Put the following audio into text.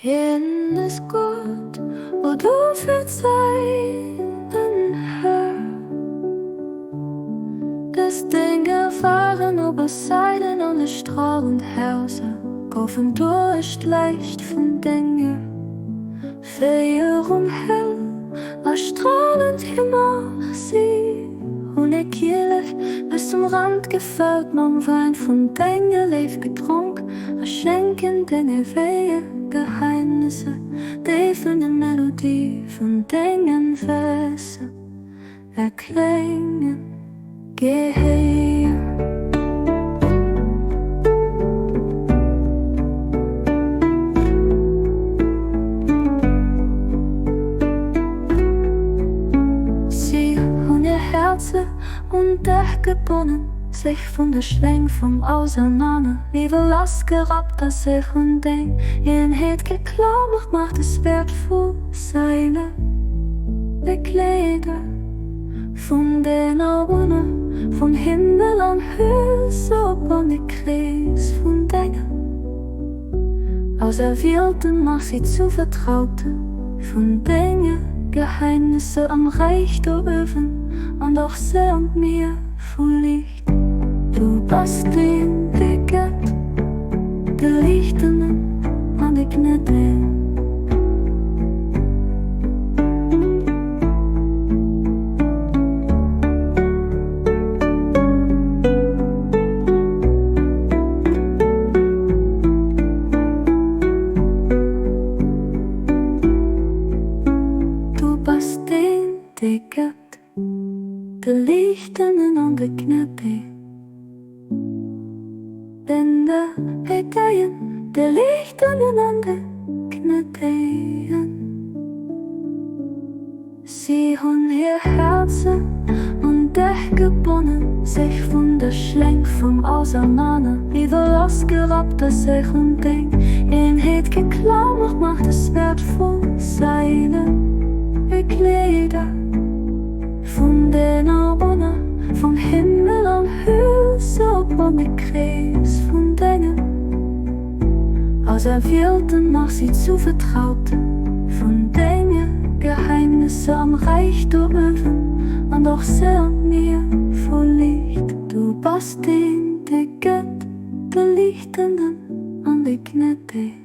Hien ass Gott, o dofir zeien Här. Dës Dénge waren op Seiden an de strahlend Häuser goufen duerch d'Läicht vun denger Féierung hell a strahlend gemaach. Si hunn e Kielech bis zum Rand gefëllt, mam Wäin vun denger Léift gedronk a schenken denge Wéie Geheimnisser, déi vun der Melodie vun dengen Verser erkléngen. Gehéier. Si hunn hir Häerzer un dech gebonnen, sech vun der Schléng vum Ausernanerliewe lassgerappt a sech un deng Eenheet geklamert. Maach des wäertvoll Seile Begleeder. Vun den Awunner vum Himmel an hüll se op an de Krees vun denge Auserwielten, maach si zu Vertraute vun denge Geheimnisser am Räich do uewen an och se an d'Mier vu Liicht. Du bass deen, dee gëtt, de Liichtenen an de Gnädden. Du bass deen, dee gëtt, de Liichtenen an de Gnädden. Den de Péteien, de Liichtenen an de Knëttéien. Si hunn hir Häerzen un dech gebonnen, sech vun der Schléng vum Ausernanerliewe lassgerappt a sech un deng Eenheet geklamert. Maach des wäertvoll Seile Begleeder vun den Awunner vum Himmel an hüll se op an de Krees vun dengen Auserwielten, maach si zu Vertraute vun denge Geheimnisser am Räich do uewen an och se an d'Mier vu Liicht. Du bass deen, dee gëtt, de Liichtenden an de Gnädde.